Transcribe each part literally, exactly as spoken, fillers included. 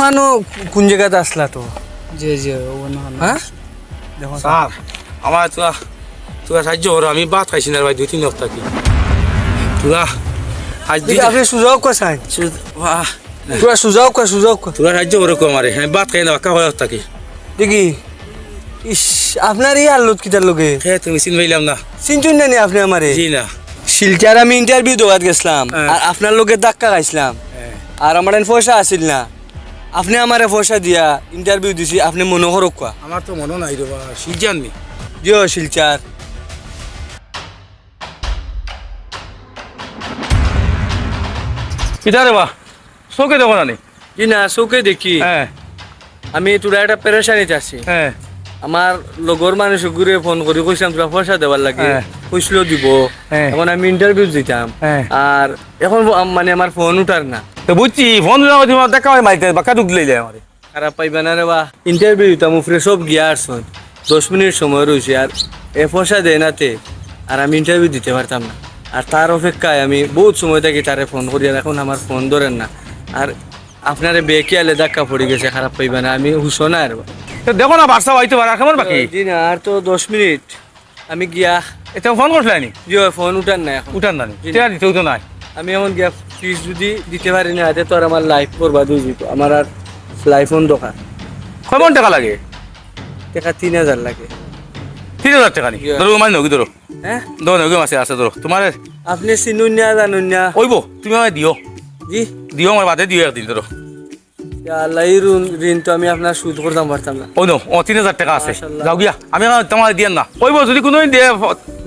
আনো, কোন জাগাত আছলা তো? জি, জি, ও না, না। হ্যাঁ? দেখো, স্যার, আমার তোরা, তোরা সাহায্য করো, আমি ভাত খাইছি না ভাই, দুই তিন হপ্তা কি। তোরা সাহায্য, আপনি সুজা অউক্কা চাইন। সুজ-, বাহ। তোরা সুজা অউক্কা, সুজা অউক্কা। তোরা সাহায্য করো কো আমারে, আমি ভাত খাই না, বাক্কা কয় হপ্তা কি। দেখি, ইস, আপনার এই হালত কিতার লগে? হ্যাঁ, তুমি চিন পাইলাম না। চিনছইন না নি আপনি আমারে? জি না। শিলচর আমি interview দেওয়াত গেছলাম, হ্যাঁ। আর আপনার লগে ধাক্কা খাইছলাম। হ্যাঁ। আর আমার এন পয়সা আছিল না। আপনি আমারে পয়সা দিয়া interview দিছি, আপনি মনো করউক্কা। আমার তো মনো নাই রে বা, শিলচর নি? জিও, শিলচর। কিতা রে বা? চউখে দেখো না নি? জি না, চউখে দেখি। হ্যাঁ। আমি থুড়া একটা পেরেশানিত আছি। হ্যাঁ। আমার লগর মানুষগুরে ফোন করি কইছিলাম থুড়া পয়সা দেওয়ার লাগি। হ্যাঁ। কইছিল দিব। হ্যাঁ। এখন আমি interview দিতাম। হ্যাঁ। আর এখন ব-, আম-, মানে আমার ফোন উঠার না। তো বুঝছি, ফোন উঠার না, তুমি দেখা হয় মাইতে, বাক্কা দুখ দিলে আমারে। খারাপ পাইবা না রে বা, interview দিতাম, উপরে সব গিয়া আছইন, দশ মিনিট সময় রইছে, আর এ পয়সা দেয় না তে, আর আমি interview দিতে পারতাম না। আর তার অপেক্ষায় আমি বউত সময় থাকি তারে ফোন করি, আর এখন আমার ফোন ধরের না। আর আপনারে বেখেয়ালে ধাক্কা পড়ি গেছে, খারাপ পাইবা না, আমি হুশো নাই আর বা। তো দেখো না, বাদশা অইতে পারে, আর কেমন বাকি? জি না, আর তো দশ মিনিট। আমি গিয়া এটা ফোন করছিলায় নি? জি, ওই ফোন উঠার না এখন। উঠার না নি? জি না। টেকা দিতেও তো নাই। আমি এখন গিয়া ফিস যদি দিতে পারি না, তে তো আর আমার life বরবাদ অই যাইবো। আমার আর life অন্ধকার। কয় মন টেকা লাগে? টেকা তিন হাজার লাগে। তিন হাজার টেকা নি? জি। ধরো, মানে নগি ধরো। হ্যাঁ? ধরো, নগি মাসে আছে ধরো। তোমার আপনি চিনুন না, জানুন না। অইবো, তুমি আমারে দিও। জি। দিও, আমার বাদে দিও একদিন ধরো। ইয়া আল্লাহ, এই ঋণ, ঋণ তো আমি আপনার শোধ করতাম পারতাম না। অউ নেও, অউ তিন হাজার টেকা আছে। মাশাআল্লাহ। যাও গিয়া, আমি আর তোমারে দিয়ার না। অইবো, যদি কুনুদিন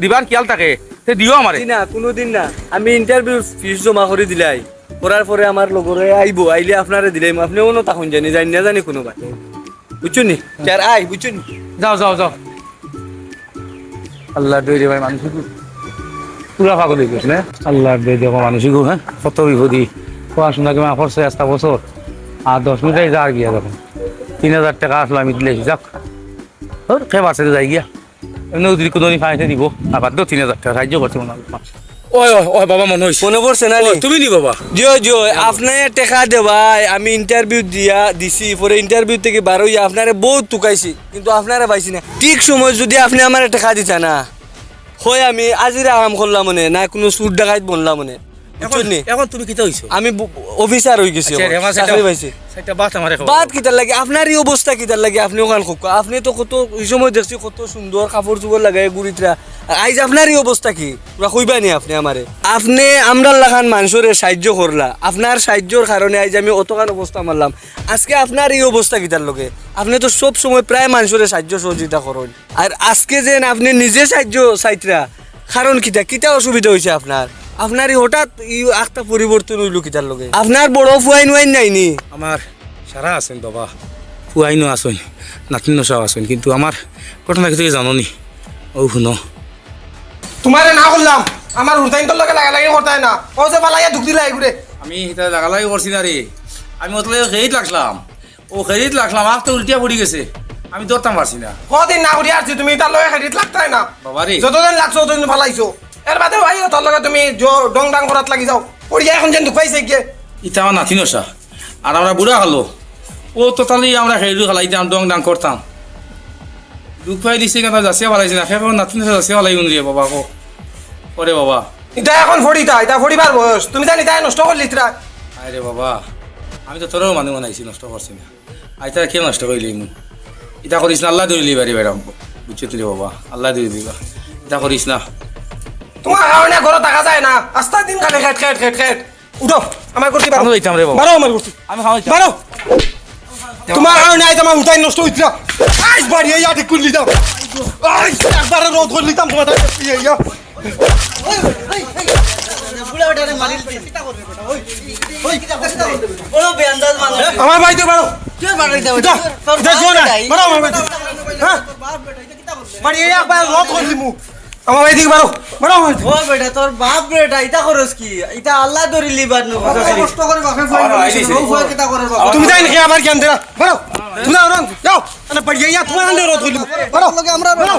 দিবার খিয়াল থাকে, তে দিও আমারে। জি না, কুনুদিন না। আমি interview ফিস জমা করি দিলাই। করার পরে আমার লগরে আইবো, আইলে আপনারে দিলাইমু। আপনে অনো থাকইন জানি, জানি না জানি কুনুবায়। বুঝছইন নি? যার আই, বুঝছইন নি? যাও, যাও, যাও। আল্লার দোয়াই রে ভাই, মানুষ ইগু পুরা পাগল অই গেছে না? আল্লার দোয়াই দেখো মানুষ ইগু, হ্যাঁ? কত বিপদি। পড়াশোনা কিবা করছে আস্তা বছর। আর দশ মিনিট আগে যার গিয়া দেখো। তিন হাজার টেকা আছলো আমি দিলাইছি, যাউক। ধর, কে পারছে তো যাই গিয়া। এমনে যদি কুনুদিন পাইতে দিব, আর বাদ দেও তিন হাজার টেকা সাহায্য করছে মনে হয়। ওই, ওই, ওই, বাবা, মনো অইছে। মনো পড়ছে না নি? ওই, তুমি নি বাবা? জি অয়, জি অয়, আপনে টেকা দেওয়ায় আমি interview দিয়া দিছি, পরে interview থাকি বার অইয়া আপনারে বউত তুকাইছি, কিন্তু আপনারে পাইছি না। ঠিক সময় যদি আপনে আমারে টেকা দিতা না, হয় আমি আজিরা কাম করলাম অনে, না কুনু চুর ডাকাইত বনলাম অনে। এখন, বুঝছইন নি? এখন তুমি কিতা অইছো? আমি ব-, অফিসার অই গেছি আচ্ছা, এখন, রে, আমার চাকরি পাইছি। একটা বাত আমারে কও। বাত কিতার লাগি? আপনার এই অবস্থা কিতার লাগি? আপনে অখান কউক্কা। আপনে তো কত, ওই সময় দেখছি কত সুন্দর কাপড়-চুপড় লাগাইয়া ঘুরিত্রা। আর আইজ আপনার এই অবস্থা কি? পুরা কইবা নি আপনে আমারে? আপনে আমরার লাখান মানষরে সাহায্য করলা। আপনার সাহায্যর কারণে আইজ আমি অতখান অবস্থা মারলাম। আজকে আপনার এই অবস্থা কিতার লগে? আপনে তো সব সময় প্রায় মানষরে সাহায্য সহযোগিতা করইন। আর আজকে যেন আপনে নিজে সাহায্য চাইত্রা, কারণ কিতা? কিতা অসুবিধা অইছে আপনার? আপনার এই হঠাৎ এই আখতা পরিবর্তন অইলো কিতার লগে? আপনার বড় ফুয়াইন-উয়াইন নাই নি? আমার সারা আছইন বাবা, ফুয়াইনও আছইন, নাতিন নশাও আছইন, কিন্তু আমার ঘটনা কিছু জানো নি? অউ হুনো। তুমারে না করলাম, আমার হুরতাইন্তর লগে লাগালাগি করতায় না। অউ যে ফালাইয়া দুখ দিলা এগুরে। আমি ইতা লাগালাগি করছি না রে, আমি অত লগে খেইত লাগলাম। অউ খেরিত লাগলাম, আখ তো উল্টিয়া পড়ি গেছে, আমি ধরতাম পারছি না। কদিন না করি আরছি, তুমি ইতার লগে খেরিত লাগতায় না। বাবা রে। যতদিন লাগছো, অতদিন ফালাইছো। এর বাদে ভাই, ইতার লগে তুমি জ-, ডং ডাং করাত লাগি যাও। পড়িয়া এখন যেন দুখ পাইছে গিয়ে। ইতা আমার নাতিন অসা। আর আমরা বুড়া খালো। অউ তো তাইলে আমরা খেরিত ফালাইতাম, ডং ডাং করতাম। দুখ পাই দিছে কেন, যাচিয়া ফালাইছে না। খেপে নাতিন অসা যাচিয়া ফালাই উন রে বাবা, কো। ওরে বাবা। ইতা এখন ফড়িতা, ইতা ফড়িবার বয়স। তুমি জানি তাই নষ্ট করলিত্রা। আরে বাবা, আমি তো তোরেও মানুষ বানাইছি, নষ্ট করছি না। আইতা কিয়া নষ্ট করিলিমু? ইতা করিস না, আল্লায় ধরিলিবা রে বেটা। বুঝছো তো রে বাবা, আল্লায় ধরিলিবা। ইতা করিস না। তুমার কারণে ঘরো থাকা যায় না, আস্তা দিন খালি খেট, খেট, খেট, খেট। উঠো, আমার কুরসি বারো। আমি যাইতাম রে বাবা। বারো আমার কুরসি। আমি খাওয়াইতাম। বারো। তুমার কারণে আইজ আমার উঠাই নষ্ট অইতরা। আইজ বাড়ি আইয়া ঠিক করিলিতাম। আইজ একবারে রদ করিলিতাম তুমার তাই ইয়া, ইয়া। বুড়া বেটারে মারিল। ওই, ওই, বড় বেআন্দাজ মানুষ। আমার বাড়িত বারো। কে বাড়াই দেবে? যা, তোর যা, বাপ জোর না। বেটা, এই বারো আমার বাড়িত। হ্যাঁ? বাড়ি এই একবার লক করে দিমু। আমার বাড়িত বারো, বারো আমার বাড়িত। ও বেটা, তোর বাপ বেটা, ইতা করস কি? ইতা আল্লায় ধরিলিবার নু। কষ্ট করে বাপে ফোন আমার করেছে। বাড়িত ও ফোন কিতা করে বাবা? তুমি যাই নাকি আবার জ্ঞান দেরা? বারো। তুমি যাও, যাও। আরে বাড়ি এই তুমার আন্ডে রদ করিমু। বারো। লগে আমরা বারো।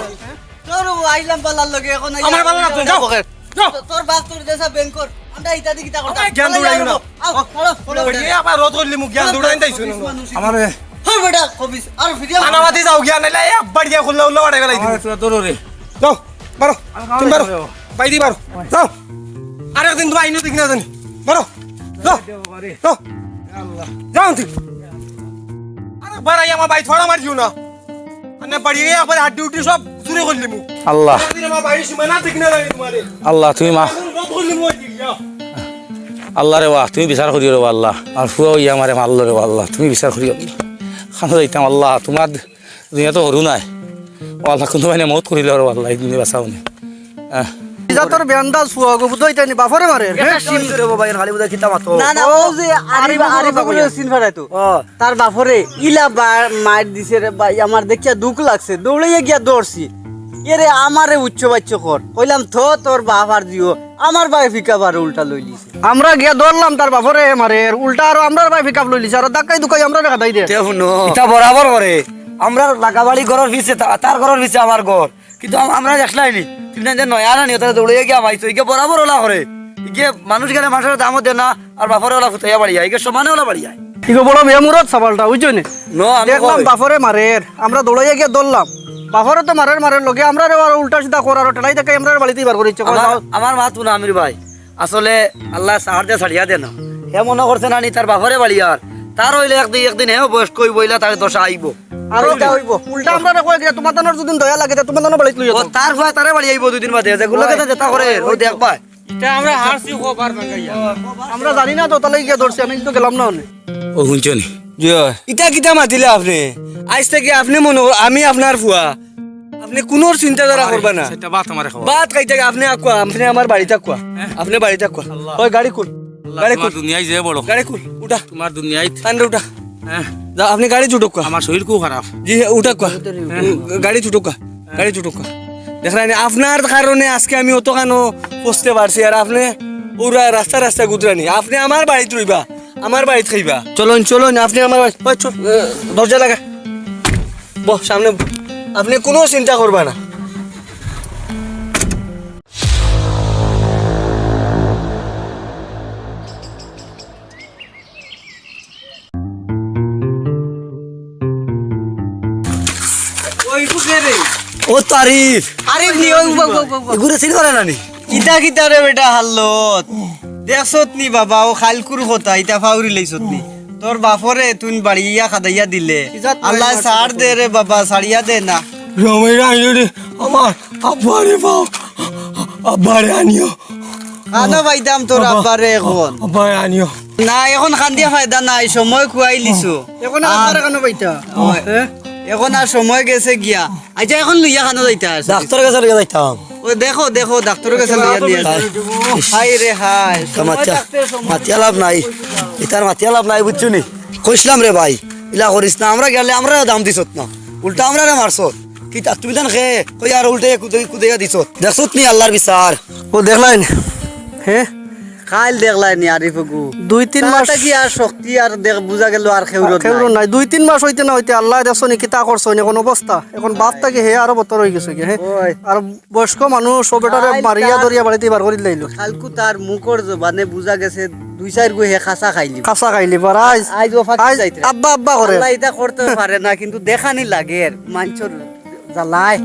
তোর আইলাম বালার লগে, এখন আইলাম আমার বালা না তো, যাও। পকেট। যাও। তো-, তোর বাপ তোর দেশা ব্যাংকর। না, ইতা দি কিতা কথা? আমারে জ্ঞান দৌড়াইও না। আও, আও, আও। ওই, এই আবার রোদ করলি মুখ, জ্ঞান দৌড়াই দিছো না। আমারে হ্যাঁ বেটা, কবিস। আর ফিরিয়া আনাবাতি যাও, জ্ঞান এলে একবার গিয়া খুললে উল্লা বাড়াই বেলাই দিবি। আমারে তোরা দৌড়ো রে। যাও, মারো। তুমি মারো। বাইদি মারো। যাও। আরেকদিন তোমার আইনো দেখি না জানি। মারো। যাও। যাও। যাও তুই। আরেকবার আই আমার ভাই থড়া মার দিও না। মানে বাড়ি গিয়া একবারে হাড্ডি উড্ডি সব চুরি করলি মু। আল্লাহ। আরেকদিন আমার বাড়ির সীমানা দেখি না জানি তোমারে। আল্লাহ, তুমি মা- রোদ করলি মু ওই দিন, যাও। আল্লাহ রে বা, তুমি বিচার করিও রে বা আল্লাহ। আর ফুয়া ওই আমারে মারলো রে বা আল্লাহ, তুমি বিচার করিও। খানো যাইতাম আল্লাহ, তোমার দুনিয়া তো হরু নাই। ও আল্লাহ, কোনোবাই মত করিল রে আল্লাহ, এই দিনে বাঁচাও নি। আহ। ইজা তোর বেন্দাজ ফুয়া গো, বুঝো ইতা নি বাফরে মারে। এটা সিন করে বাবা, এর খালি বুঝা কিতা মাতো। না, না, ও যে আরিফ, আরিফ বগুরে সিন ফেরাইতো। ও। তার বাফরে ইলা বা-, মার দিছে রে ভাই, আমার দেখিয়া দুখ লাগছে। দৌড়াইয়া গিয়া ধরছি। এরে আমারে উচ্চ বাচ্চ কর। কইলাম, "থো, তোর বাফ আর দিও।" আমার ভাই পিক আপ আর উল্টা লইলিছে। আমরা গিয়া ধরলাম তার বাফরে মারে, উল্টা আরো আমরার ভাই পিক আপ লইলিছে, আরো ধাক্কাই ধুকাই আমরারে কাদাই দে। তে হুনো। ইতা বরাবর করে। আমরার লাগাবাড়ি ঘরর পিছে তা-, তার ঘরর পিছে আমার ঘর। কিন্তু আম-, আমরা দেখলাই নি। তুমি না যে নয়া আনি, তারা দৌড়ে গিয়া মাইছো। ইগে বরাবর ওলা করে। ইগে মানুষ গেলে মানুষের দামও দে না, আর বাফরে ওলা ফুতাইয়া বাড়ি যায়। ইগে সমানে ওলা বাড়ি যায়। ইগো বড় বেমুরত সাবালটা, বুঝছো নি? নো, আমি দেখলাম কই। বাফরে মারের, আমরা দৌড়াইয়া গিয়া ধরলাম। বাফরে তো মারের, মারের লগে আমরারে আরো উল্টা সিধা কর, আরো ঠেলাই ধাক্কাই আমরারে বাড়িতে বার করিচ্ছে। কয় আমার, যাও। আমার মাত হুনো আমির ভাই। আসলে আল্লাহ সাহায্য ছাড়িয়া দেন। হে মনে করছে না নি তার বাফরে বাড়ি আর। তার অইলে একদিন, একদিন হেও বয়স্ক অইবো, ইলা তার দশা আইবো। আর ইটা অইবো। উল্টা আমরারে কয় গিয়া, "তোমার তানোর যদি দয়া লাগে, তে তোমার তানোর বাড়িত লইয়া ও যাও।" তার ফুয়া তারে বাড়ি আইবো দুই দিন বাদে। যেগুলো ওই। কথা যেটা করে, ও দেখবা। ইটা আমরা হারছি খবর ভাঙ্গাইয়া। আমরা জানি না তো, তাহলে গিয়া ধরছি, আমি তো গেলাম না অনে। ও হুনছো নি? জি অয়। ইটা কিতা মাতিলা আপনে? আইজ থাকি আপনে মনো কর, আমি আপনার ফুয়া। আপনে কুনু চিন্তাধারা করবা না। সেটা ভাত আমারে খাওয়া। ভাত খাইতে গিয়া আপনে আকুয়া, আপনে আমার বাড়িত আকুয়া। হ্যাঁ। আপনে বাড়িত আকুয়া। আল্লাহ। ওই গাড়ি খুল। আল্লাহ, গাড়ি তোমার খুল। দুনিয়ায় যে বড়। গাড়ি খুল, উঠা। তোমার দুনিয়ায়। তানরে উঠা। হ্যাঁ। যা, আপনে গাড়ি ছুটুকা। আমার শরীর খুব খারাপ। জি, হ্যাঁ, উঠা কুয়া। হ্যাঁ। গাড়ি ছুটুকা। গাড়ি ছুটুকা। দেখরা নি, আপনার কারণে আজকে আমি অতখানো পৌঁছতে পারছি, আর আপনে পুরা রাস্তা রাস্তা গুদরানি। আপনে আমার বাড়িত রইবা, আমার বাড়িত খাইবা। চলুন, চলুন, আপনে আমার বাড়িত, ওই চল, দরজা লাগা। বহ, সামনে বহ। আপনে কুনু চিন্তা করবা না। ওই, ইগু কে রে? ও তো আরিফ। আরিফ নি, ওই, উবা, উবা, উবা, উবা। ইগুরে চিন করে না নি? ইতা কিতা রে বেটা হাল্লত? দেখছত নি বাবা, ও খাইলকুর কথা, ইতা ফাউরি লইছত নি? তোর বাফরে তুই বাড়িয়া খাদাইয়া দিলে। ইজাত আল্লাহ নাই, ছাড় দে রে বাবা, ছাড়িয়া দে না। রমাই রাইলো রে, আমার আব্বারে পাও, আব্বারে আনিও। কানো পাইতাম তোর আব্বা। আব্বারে এখন? আব্বারে আনিও। না, এখন কান্দিয়া ফায়দা নাই, সময় খুয়াই লিছো। এখন আর আব্বারে কানো পাইতা? ওই। হ্যাঁ? এখন আর সময় গেছে গিয়া। আচ্ছা, এখন লইয়া কানো যাইতা? ডাক্তার গেছে লইয়া যাইতাম। ও দেখো, দেখো, ডাক্তার গেছে লইয়া নিয়া যাও। হায়। ইস। হায় রে হায়। তা সময় মাতিয়া, থাকতে সময় মাতিয়া লাভ নাই। ইতার মাতিয়া লাভ নাই, বুঝছো নি? কইছিলাম রে ভাই, ইলা করিস না, আমরা গেলে আমরারে দাম দিছত না, উল্টা আমরারে মারছত। কিতা তুমি তান খে কই আর উল্টে কুদে-, কুদাইয়া দিছত। দেখছত নি আল্লাহর বিচার। ও দেখলাইন, হ্যাঁ? খাইল দেখলাইন নি আরিফ গু। দুই তিন মাস থাকি আর শক্তি আর দেখ বুঝা গেল আর খেউরত খেউরত নাই। নাই। দুই তিন মাস অইতে না অইতে আল্লাহ দেখছো নি কিতা করছো নি, এখন অবস্থা। এখন বাপ থাকি হে আরো বতর অই গেছে গি, হ্যাঁ? ওই। আর বয়স্ক মানুষ, ও বেটারে খাইল মারিয়া তার ধরিয়া বাড়িতে বার করি লাইলো। খালকু তার মুখর জবানে বুঝা গেছে দুই চাইর গু হে খাসা খাইলি। খাসা খাইলি, বার আইজ, আইজ ও ফাঁকি আইজ যাইতে। আব্বা আব্বা করে। আল্লাহ ইতা করতে পারে না, কিন্তু দেখানি লাগের, মানষর জ্বালায়।